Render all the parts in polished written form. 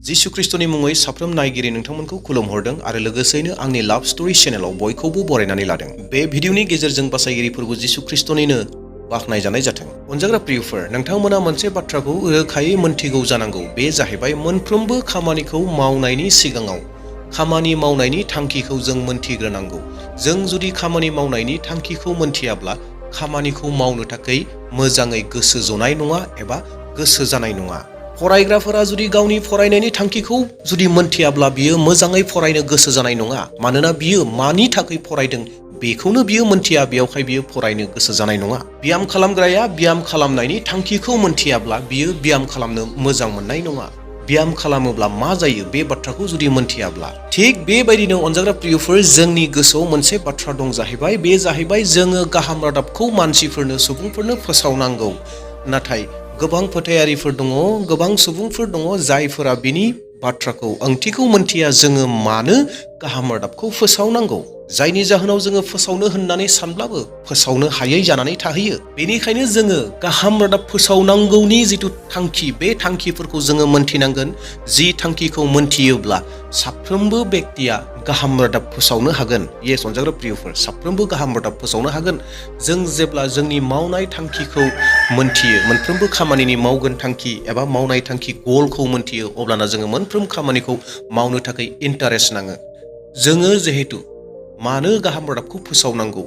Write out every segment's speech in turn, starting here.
जिसु ख्रिस्टनि मुङै साफ्रोम नायगिरि नोंथांमोनखौ खुलुमहरदों आरो लोगोसेयैनो आंनि लाभ स्टोरी चेनेलाव बयखौबो बरायनानै लादों। बे भिडिअनि गेजेरजों बासायगिरि फोरबो जिसु ख्रिस्टनिनो बाखनायजानाय जाथों। अनजाग्रा प्रियफोर, नोंथांमोना मोनसे बाथ्राखौ रोखायै मोनथिगौ जानांगौ। बे जाहैबाय मोनफ्रोमबो खामानिखौ मावनायनि सिगाङाव खामानि मावनायनि थांखिखौ जों मोनथिग्रोनांगौ। जों जुदि खामानि मावनायनि थांखिखौ मोनथियाब्ला खामानिखौ मावनो थाखाय मोजाङै गोसो जनाय नङा एबा गोसो जानाय नङा। फरायग्राफोरा जुदि गावनि फरायनायनि थांखिखौ जुदि मोनथियाब्ला बियो मोजाङै फरायनो गोसो जानाय नङा। मानोना बियो मानि थाखाय फरायदों बेखौनो बियो मोनथिया, बेयावखाय बियो फरायनो गोसो जानाय नङा। ब्याम खालामग्राया ब्याम खालामनायनि थांखिखौ मोनथियाब्ला बियो ब्याम खालामनो मोजां मोननाय नङा। ब्याम खालामोब्ला मा जायो बे बाथ्राखौ जुदि मोनथियाब्ला। थिग बेबायदिनो अनजाग्रा प्रियफोर, जोंनि गोसोआव मोनसे बाथ्रा दं जाहैबाय, बे जाहैबाय जोङो गाहाम रादाबखौ मानसिफोरनो सुबुंफोरनो फोसावनांगौ। नाथाय गोबां फोथायारिफोर दङ, गोबां सुबुंफोर दङ जायफोरा बिनि बाथ्राखौ ओंथिखौ मोनथिया। जोङो मानो गाहाम रादाबखौ फोसावनांगौ, जायनि जाहोनाव जोङो फोसावनो होननानै सानब्लाबो फोसावनो हायै जानानै थाहैयो। बेनिखायनो जोङो गाहाम रादाब फोसावनांगौनि जिथु थांखि, बे थांखिफोरखौ जोङो मोनथिनांगोन। जि थांखिखौ मोनथियोब्ला साफ्रोमबो बेक्तिया गाहाम रादाब फोसावनो हागोन। येस अनजाग्रा प्रियफोर, साफ्रोमबो गाहाम रादाब फोसावनो हागोन। जों जेब्ला जोंनि मावनाय थांखिखौ मोनथियो, मोनफ्रोमबो खामानिनि मावगोन थांखि एबा मावनाय थांखि गलखौ मोनथियो, अब्लाना जोङो मोनफ्रोम खामानिखौ मावनो थाखाय इन्टारेस्ट नाङो। जोङो जिहेतु मानो गाहाम रादाबखौ फोसावनांगौ,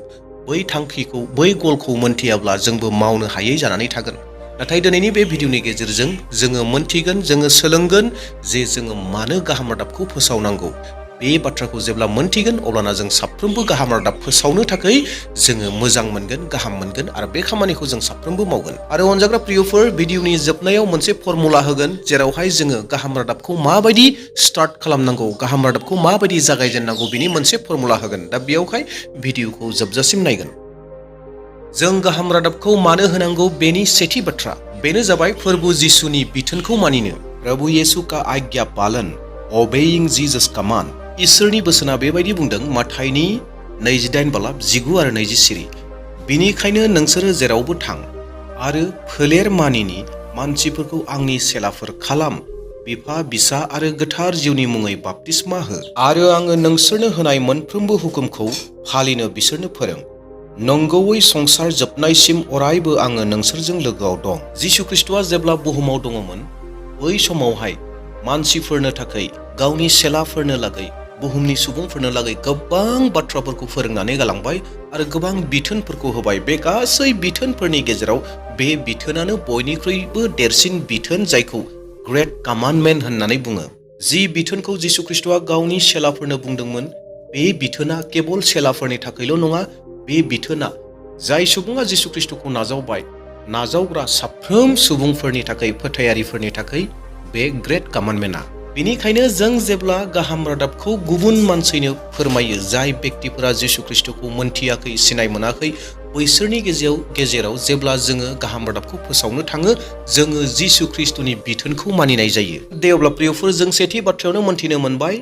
बै थांखिखौ, बै गलखौ मोनथियाब्ला जोंबो मावनो हायै जानानै थागोन। नाथाय दिनैनि बे भिडिअनि गेजेरजों जोङो मोनथिगोन, जोङो सोलोंगोन जे जोङो मानो गाहाम रादाबखौ फोसावनांगौ। बे बाथ्राखौ जेब्ला मोनथिगोन अब्लाना जों साफ्रोमबो गाहाम रादाब फोसावनो थाखाय जोङो मोजां मोनगोन, गाहाम मोनगोन आरो बे खामानिखौ जों साफ्रोमबो मावगोन। आरो अनजाग्रा प्रियफोर, भिडिअनि जोबनायाव मोनसे फर्मुला होगोन, जेरावहाय जोङो गाहाम रादाबखौ माबायदि स्टार्ट खालामनांगौ, गाहाम रादाबखौ माबायदि जागायजेननांगौ, बिनि मोनसे फर्मुला होगोन। दा बेयावहाय भिडिअखौ जोबजासिम नायगोन। जों गाहाम रादाबखौ मानो होनांगौ बेनि सेथि बाथ्रा, बेनो जाबाय फोरबु जिसुनि बिथोनखौ मानिनो। प्रभु येसु का आज्ञा पालन, obeying Jesus command। इसोरनि बोसोना बेबायदि बुंदों, माथाइनि 28:19 आरो 20। बिनिखायनो नोंसोरो जेरावबो थां आरो फोलेर मानिनि मानसिफोरखौ आंनि सेलाफोर खालाम, बिफा, बिसा आरो गोथार जिउनि मुङै बाप्तिस्मा हो, आरो आङो नोंसोरनो होनाय मोनफ्रोमबो हुकुमखौ फालिनो बिसोरनो फोरों। नंगौयै संसार जोबनायसिम अरायबो आङो नोंसोरजों लोगोआव दं। जिसु ख्रिस्टआ जेब्ला बुहुमाव दङमोन, बै समावहाय मानसिफोरनो थाखाय, गावनि सेलाफोरनो लागै, बुहुमनि सुबुंफोरनो लागै गोबां बाथ्राफोरखौ फोरोंनानै गालांबाय आरो गोबां बिथोनफोरखौ होबाय। बे गासै बिथोनफोरनि गेजेराव बे बिथोनानो बयनिख्रुइबो देरसिन बिथोन, जायखौ ग्रेट कामान्डमेन्ट होननानै बुङो। जि बिथोनखौ जिसु ख्रिस्टआ गावनि सेलाफोरनो बुंदोंमोन, बे बिथोना केबल सेलाफोरनि थाखायल' नङा। बे बिथोना जाय सुबुङा जिसु ख्रिस्टखौ नाजावबाय, नाजावग्रा साफ्रोम सुबुंफोरनि थाखाय, फोथायारिफोरनि थाखाय बे ग्रेट कामान्डमेन्टआ। बेनिखायनो जों जेब्ला गाहाम रादाबखौ गुबुन मानसिनो फोरमायो, जाय बेक्तिफोरा जिसु ख्रिस्टखौ मोनथियाखै, सिनाय मोनाखै, बैसोरनि गेजेराव जेब्ला जोङो गाहाम रादाबखौ फोसावनो थाङो, जोङो जिसु ख्रिस्टनि बिथोनखौ मानिनाय जायो। दे अब्ला प्रियफोर, जों सेथि बाथ्रायावनो मोनथिनो मोनबाय,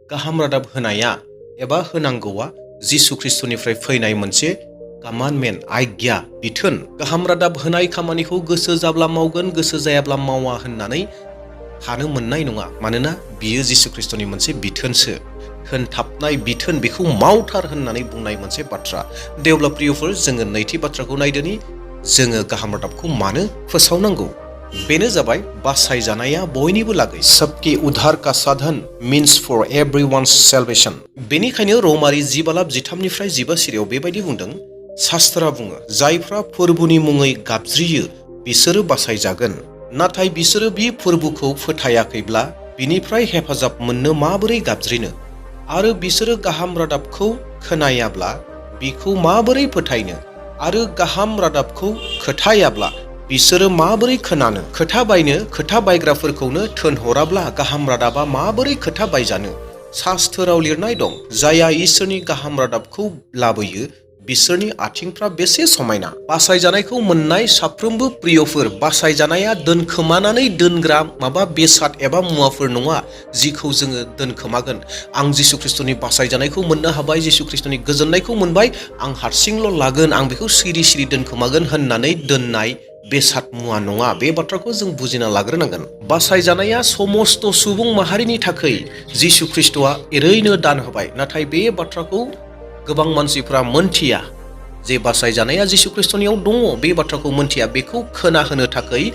गाहाम रादाब होनाया एबा होनांगौआ जिसु ख्रिस्टनिफ्राय फैनाय मोनसे कामान्डमेन्ट, आज्ञा, बिथोन। गाहाम रादाब होनाय खामानिखौ गोसो जाब्ला मावगोन, गोसो जायाब्ला मावा होननानै थानो मोननाय नङा। मानोना बियो जिसु ख्रिस्टनि मोनसे बिथोनसो, होनथाबनाय बिथोन, बेखौ मावथार होननानै बुंनाय मोनसे बाथ्रा। दे अब्ला प्रियफोर, जोङो नैथि बाथ्राखौ नायदोनि, जोङो गाहाम रादाबखौ मानो फोसावनांगौ। बेनो जाबाय बासायजानाया बयनिबो लागै। सबके उद्धार का साधन मीन्स फर एवरीवन्स सेल्वेशन। बेनिखायनो रमारि 10:13-15 बेबायदि बुंदों, शास्त्रा बुङो, जायफ्रा फोरबुनि मुङै गाबज्रियो बिसोरो बासायजागोन। नाथाय बिसोरो बे फोरबुखौ फोथायाखैब्ला बिनिफ्राय हेफाजाब मोननो माबोरै गाबज्रिनो? आरो बिसोरो गाहाम रादाबखौ खोनायाब्ला बिखौ माबोरै फोथायनो? आरो गाहाम रादाबखौ खोथायाब्ला बिसोरो माबोरै खोनानो? खोथा बायनो खोथा बायग्राफोरखौनो थोनहराब्ला गाहाम रादाबा माबोरै खोथा बायजानो? शास्त्रोआव लिरनाय दं, जायहा इसोरनि गाहाम रादाबखौ लाबोयो बिसोरनि आथिंफ्रा बेसे समायना। बासायजानायखौ मोननाय साफ्रोमबो प्रियफोर, बासायजानाया दोनखोमानानै दोनग्रा माबा बेसाद एबा मुवाफोर नङा, जिखौ जोङो दोनखोमागोन। आं जिसु ख्रिस्टनि बासायजानायखौ मोननो हाबाय, जिसु ख्रिस्टनि गोजोननायखौ मोनबाय, आं हारसिंल' लागोन, आं बेखौ सिरि सिरि दोनखोमागोन होननानै दोननाय बेसाद मुवा नङा बे बाथ्राखौ जों बुजिना लाग्रोनांगोन। बासायजानाया समस्त सुबुं माहारिनि थाखाय जिसु ख्रिस्टआ ओरैनो दान होबाय, नाथाय बे बाथ्राखौ गोबां मानसिफ्रा मोनथिया जे बासायजानाया जिसु ख्रिस्टनियाव दङ, बे बाथ्राखौ मोनथिया। बेखौ खोनाहोनो थाखाय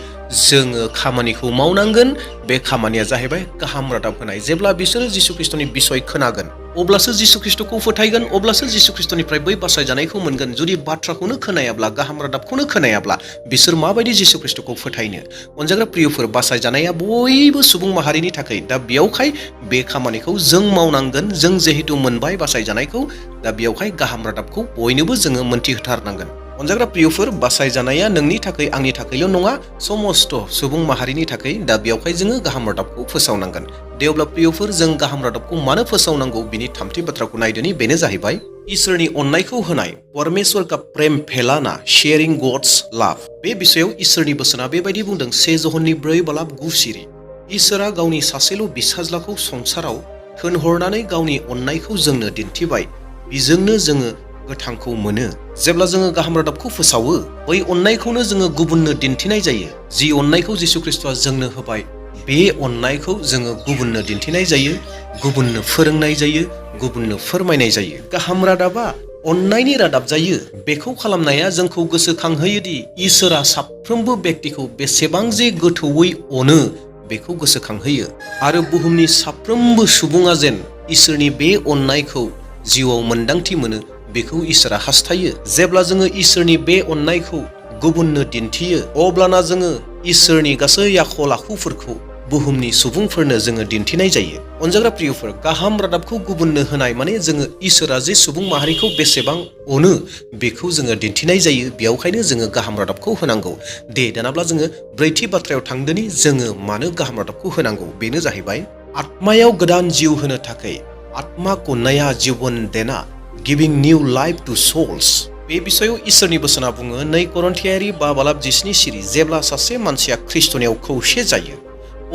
जोङो खामानिखौ मावनांगोन। बे खामानिया जाहैबाय गाहाम रादाब होनाय। जेब्ला बिसोरो जिसु ख्रिस्टनि बिसय खोनागोन, अब्लासो जिसु ख्रिस्टखौ फोथायगोन, अब्लासो जिसु ख्रिस्टनिफ्राय बै बासायजानायखौ मोनगोन। जुदि बाथ्राखौनो खोनायाब्ला, गाहाम रादाबखौनो खोनायाब्ला बिसोर माबायदि जिसु ख्रिस्टखौ फोथायनो? अनजाग्रा प्रियफोर, बासायजानाया बयबो सुबुं माहारिनि थाखाय। दा बेयावहाय बे खामानिखौ जों मावनांगोन। जों जिहेतु मोनबाय बासायजानायखौ, दा बेयावहाय गाहाम रादाबखौ बयनोबो जोङो मोनथिहोथारनांगोन। अनजाग्रा प्रियफोर, बासायजानाया नोंनि थाखाय आंनि थाखायल' नङा, समस्त सुबुं माहारिनि थाखाय। दा बेयावहाय जोङो गाहाम रादाबखौ फोसावनांगोन। दे अब्ला प्रियफोर, जों गाहाम रादाबखौ मानो फोसावनांगौ बिनि थामथि बाथ्राखौ नायदोनि। बेनो जाहैबाय इसोरनि अननायखौ होनाय। परमेश्वर का प्रेम फैलाना, शेयरिं गड्स लाभ। बे बिषयाव इसोरनि बोसोना बेबायदि बुंदों, 1 ज'हननि 4:9। इसोरा गावनि सासेल' बिसाज्लाखौ संसाराव थोनहरनानै गावनि अननायखौ जोंनो दिन्थिबाय। बिजोंनो जोङो गोथांखौ मोनो। जेब्ला जोङो गाहाम रादाबखौ फोसावो, बै अननायखौनो जोङो गुबुननो दिन्थिनाय जायो। जि अननायखौ जिसु ख्रिस्टआ जोंनो होबाय, बे अननायखौ जोङो गुबुननो दिन्थिनाय जायो, गुबुननो फोरोंनाय जायो, गुबुननो फोरमायनाय जायो। गाहाम रादाबा अननायनि रादाब जायो। बेखौ खालामनाया जोंखौ गोसोखांहोयोदि इसोरा साफ्रोमबो व्यक्तिखौ बेसेबां जे गोथौयै अनो, बेखौ गोसोखांहोयो। आरो बुहुमनि साफ्रोमबो सुबुङा जेन इसोरनि बे अननायखौ जिउआव मोन्दांथि मोनो, बेखौ इसोरा हास्थायो। जेब्ला जोङो इसोरनि बे अननायखौ गुबुननो दिन्थियो, अब्लाना जोङो इसोरनि गासै आखल आखुफोरखौ बुहुमनि सुबुंफोरनो जोङो दिन्थिनाय जायो। अनजाग्रा प्रियफोर, गाहाम रादाबखौ गुबुननो होनाय माने जोङो इसोरा जे सुबुं माहारिखौ बेसेबां अनो, बेखौ जोङो दिन्थिनाय जायो। बेयावखायनो जोङो गाहाम रादाबखौ होनांगौ। दे दानाब्ला जोङो ब्रैथि बाथ्रायाव थांदोनि, जोङो मानो गाहाम रादाबखौ होनांगौ। बेनो जाहैबाय आत्मायाव गोदान जिउ होनो थाखाय। आत्मा को नया जीवन देना, गिविं निउ लाइफ टू सोल्स। बे बिषयाव इसोरनि बोसोना बुङो, 2 करन्थियारि 5:17। जेब्ला सासे मानसिया ख्रिस्टनियाव खौसे जायो,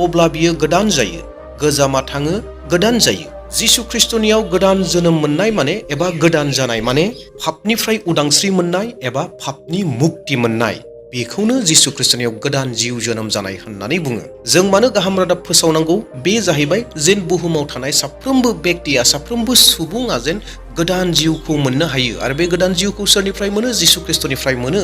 अब्ला बियो गोदान जायो। गोजामा थाङो, गोदान जायो। जिसु ख्रिस्टनियाव गोदान जोनोम मोननाय माने एबा गोदान जानाय माने पापनिफ्राय उदांस्रि मोननाय एबा पापनि मुक्ति मोननाय। बेखौनो जिसु ख्रिस्टनियाव गोदान जिउ जोनोम जानाय होननानै बुङो। जों मानो गाहाम रादाब फोसावनांगौ? बे जाहैबाय जेन बुहुमाव थानाय साफ्रोमबो व्यक्तिया, साफ्रोमबो सुबुङा जेन गोदान जिउखौ मोननो हायो। आरो बे गोदान जिउखौ सोरनिफ्राय मोनो? जिसु ख्रिस्टनिफ्राय मोनो।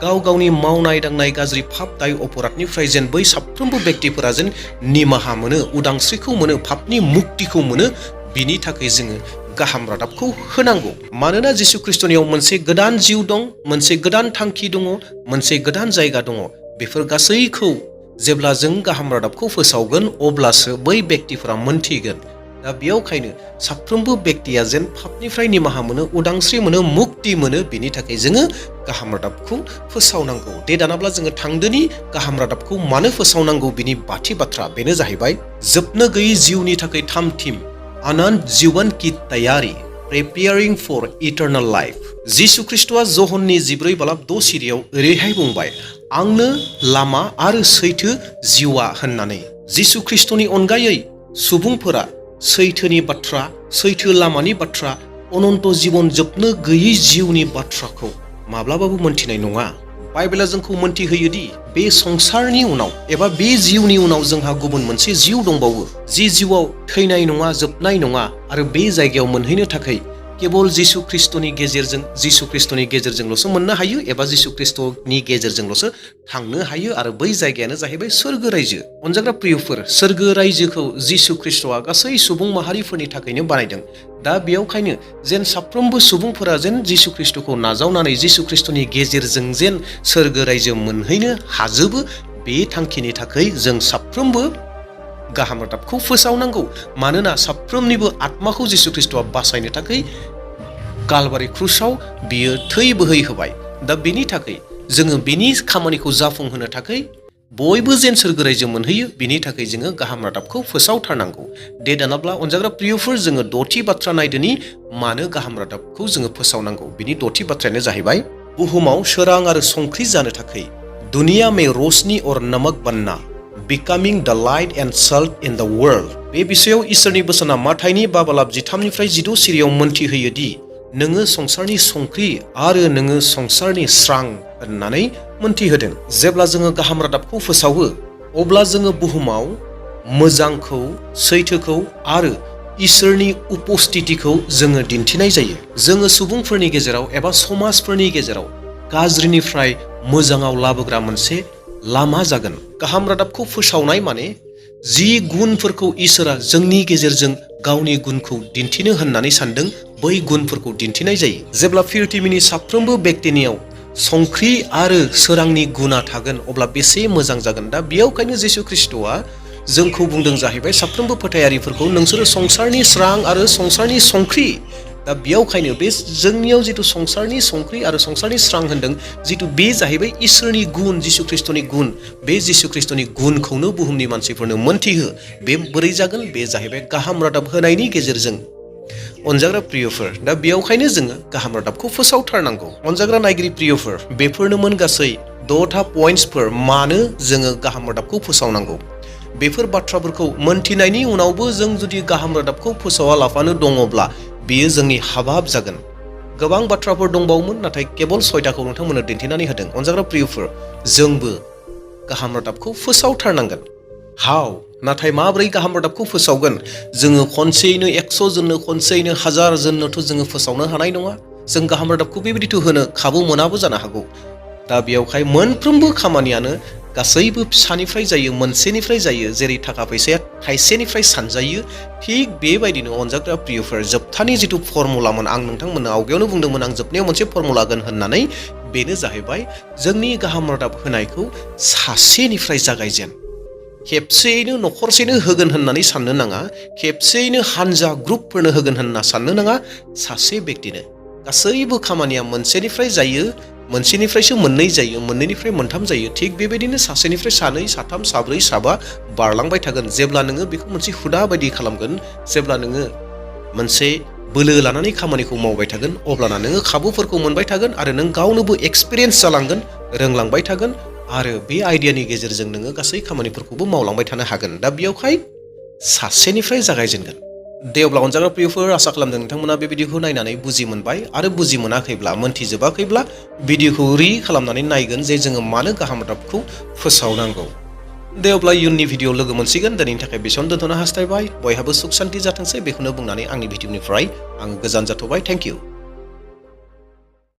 गाव गावनि मावनाय दांनाय गाज्रि पाप दाय अपराधनिफ्राय जेन बै साफ्रोमबो व्यक्तिफोरा जेन निमाहा मोनो, उदांस्रिखौ मोनो, पापनि मुक्तिखौ मोनो। बिनि थाखाय जोङो गाहाम रादाबखौ होनांगौ। मानोना जिसु ख्रिस्टनियाव मोनसे गोदान जिउ दं, मोनसे गोदान थांखि दङ, मोनसे गोदान जायगा दङ। बेफोर गासैखौ जेब्ला जों गाहाम रादाबखौ फोसावगोन, अब्लासो बै व्यक्तिफोरा मोनथिगोन। दा बेयावखायनो साफ्रोमबो व्यक्तिया जेन पापनिफ्राय निमाहा मोनो, उदांस्रि मोनो, मुक्ति मोनो, बेनि थाखाय जोङो गाहाम रादाबखौ फोसावनांगौ। दे दानाब्ला जोङो थांदोनि गाहाम रादाबखौ मानो फोसावनांगौ बिनि बाथि बाथ्रा। बेनो जाहैबाय जोबनो गैयै जिउनि थाखाय थामथिम, अनंत जीवन की तैयारी, प्रिपेयरिंग फॉर इटर्नल लाइफ। जिसु ख्रिस्टआ ज'हननि 14:6 ओरैहाय बुंबाय, आंनो लामा आरो सैथो जिउआ होननानै। जिसु ख्रिस्टनि अनगायै सुबुंफोरा सैथोनि बाथ्रा, सैथो लामानि बाथ्रा, अनन्त जीवन जोबनो गैयै जिउनि बाथ्राखौ माब्लाबाबो मोनथिनाय नङा। बाइबेला जोंखौ मोनथिहोयोदि बे संसारनि उनाव एबा बे जिउनि उनाव जोंहा गुबुन मोनसे जिउ दंबावो, जि जिउआव थैनाय नङा, जोबनाय नङा। आरो बे जायगायाव मोनहैनो थाखाय केवल जिसु ख्रिस्टनि गेजेरजोंल'सो मोननो हायो एबा जिसु ख्रिस्टनि गेजेरजोंल'सो थांनो हायो। आरो बै जायगायानो जाहैबाय सोरगो रायजो। अनजाग्रा प्रियफोर, सोरगो रायजोखौ जिसु ख्रिस्टआ गासै सुबुं माहारिफोरनि थाखायनो बानायदों। दा बेयावखायनो जेन साफ्रोमबो सुबुंफोरा जेन जिसु ख्रिस्टखौ नाजावनानै जिसु ख्रिस्टनि गेजेरजों जेन सोरगो रायजो मोनहैनो हाजोबो, बे थांखिनि थाखाय जों साफ्रोमबो गाहाम रादाबखौ फोसावनांगौ। मानोना साफ्रोमनिबो आत्माखौ जिसु ख्रिस्टआ बासायनो थाखाय कालभारि क्रुसाव बियो थै बोहैहोबाय। दा बेनि थाखाय जोङो बेनि खामानिखौ जाफुंहोनो थाखाय बयबो जेन सोरगो रायजो मोनहैयो, बिनि थाखाय जोङो गाहाम रादाबखौ फोसावथारनांगौ। दे दानाब्ला अनजाग्रा प्रियफोर, जोङो द'थि बाथ्रा नायदोनि मानो गाहाम रादाबखौ जोङो फोसावनांगौ। बिनि द'थि बाथ्रायानो जाहैबाय बुहुमाव सोरां आरो संख्रि जानो थाखाय। दुनिया में रोशनी और नमक बनना, बिकामिंग द light and salt in the world. बे बिषयाव इसोरनि बोसोना माथाइनि 5:13-13 मोनथिहोयोदि नोङो संसारनि संख्रि आरो नोङो संसारनि स्रां होननानै मोनथिहोदों। जेब्ला जोङो गाहाम रादाबखौ फोसावो अब्ला जोङो बुहुमाव मोजांखौ, सैथोखौ आरो इसोरनि उपस्थितिखौ जोङो दिन्थिनाय जायो। जोङो सुबुंफोरनि गेजेराव एबा समाजफोरनि गेजेराव गाज्रिनिफ्राय मोजाङाव लाबोग्रा मोनसे लामा जागोन। गाहाम रादाबखौ फोसावनाय माने जि गुनफोरखौ इसोरा जोंनि गेजेरजों गावनि गुनखौ दिन्थिनो होननानै सानदों बै गुनफोरखौ दिन्थिनाय जायो। जेब्ला पृथिबिनि साफ्रोमबो बेक्तिनियाव संख्रि आरो सोरांनि गुना थागोन अब्ला बेसे मोजां जागोन। दा बेयावखायनो जिसु ख्रिस्ट'आ जोंखौ बुंदों जाहैबाय साफ्रोमबो फोथायारिफोरखौ नोंसोरो संसारनि स्रां आरो संसारनि संख्रि। दा बेयावखायनो बे जोंनियाव जिथु संसारनि संख्रि आरो संसारनि स्रां होनदों जिथु बे जाहैबाय इसोरनि गुन, जिसु ख्रिस्ट'नि गुन। बे जिसु ख्रिस्ट'नि गुनखौनो बुहुमनि मानसिफोरनो मोनथिहो। बे बोरै जागोन? बे जाहैबाय गाहाम रादाब होनायनि गेजेरजों। अनजाग्रा प्रियफोर, दा बेयावखायनो जोङो गाहाम रादाबखौ फोसावथारनांगौ। अनजाग्रा नायगिरि प्रियफोर, बेफोरनोमोन गासै 6था पइन्टसफोर मानो जोङो गाहाम रादाबखौ फोसावनांगौ। बेफोर बाथ्राफोरखौ मोनथिनायनि उनावबो जों जुदि गाहाम रादाबखौ फोसावालाफानो दङब्ला बेयो जोंनि हाबाब जागोन। गोबां बाथ्राफोर दंबावोमोन नाथाय केबल 6थाखौ नोंथांमोननो दिन्थिनानै होदों। अनजाग्रा प्रियफोर, जोंबो गाहाम रादाबखौ फोसावथारनांगोन। हाव? नाथाय माबोरै गाहाम रादाबखौ फोसावगोन? जोङो खनसेयैनो 100 जननो, खनसेयैनो 1000 जननोथ' जोङो फोसावनो हानाय नङा। जों गाहाम रादाबखौ बेबायदिथ' होनो खाबु मोनाबो जानो हागौ। दा बेयावहाय मोनफ्रोमबो खामानियानो गासैबो फिसानिफ्राय जायो, मोनसेनिफ्राय जायो। जेरै थाखा फैसाया थाइसेनिफ्राय सानजायो थिग बेबायदिनो अनजाग्रा प्रियफोर जोबथानि जिथु फर्मुलामोन, आं नोंथांमोननो आवगायावनो बुंदोंमोन आं जोबनायाव मोनसे फर्मुला होगोन होननानै, बेनो जाहैबाय जोंनि गाहाम रादाब होनायखौ सासेनिफ्राय जागायजेन। खेबसेयैनो न'खरसेनो होगोन होननानै साननो नाङा, खेबसेयैनो हानजा ग्रुपफोरनो होगोन होनना साननो नाङा, सासे बेक्तिनो। गासैबो खामानिया मोनसेनिफ्राय जायो, मोनसेनिफ्रायसो मोननै जायो, मोननैनिफ्राय मोनथाम जायो। थिग बेबायदिनो सासेनिफ्राय सानै, साथाम, साब्रै, साबा बारलांबाय थागोन। जेब्ला नोङो बेखौ मोनसे हुदा बायदि खालामगोन, जेब्ला नोङो मोनसे बोलो लानानै खामानिखौ मावबाय थागोन, अब्लाना नोङो खाबुफोरखौ मोनबाय थागोन आरो नों गावनोबो एक्सपिरियेन्स जालांगोन, रोंलांबाय थागोन आरो बे आइडियानि गेजेरजों नोङो गासै खामानिफोरखौबो मावलांबाय थानो हागोन। दा बेयावहाय सासेनिफ्राय जागायजेनगोन। दे अब्ला अनजाग्रा प्रियफोर, आसा खालामदों नोंथांमोना बे भिडिअखौ नायनानै बुजि मोनबाय आरो बुजि मोनाखैब्ला, मोनथिजोबाखैब्ला भिडिअखौ खालामनानै नायगोन जे जोङो मानो गाहाम रादाबखौ फोसावनांगौ। दे अब्ला इयुननि भिडिअ लोगो मोनसिगोन। दिनैनि थाखाय बेसेयावनो दोनथ'नो हास्थायबाय। बयहाबो सुख सान्ति जाथोंसै बेखौनो बुंनानै आंनि भिडिअनिफ्राय आं गोजान जाथ'बाय। Thank U.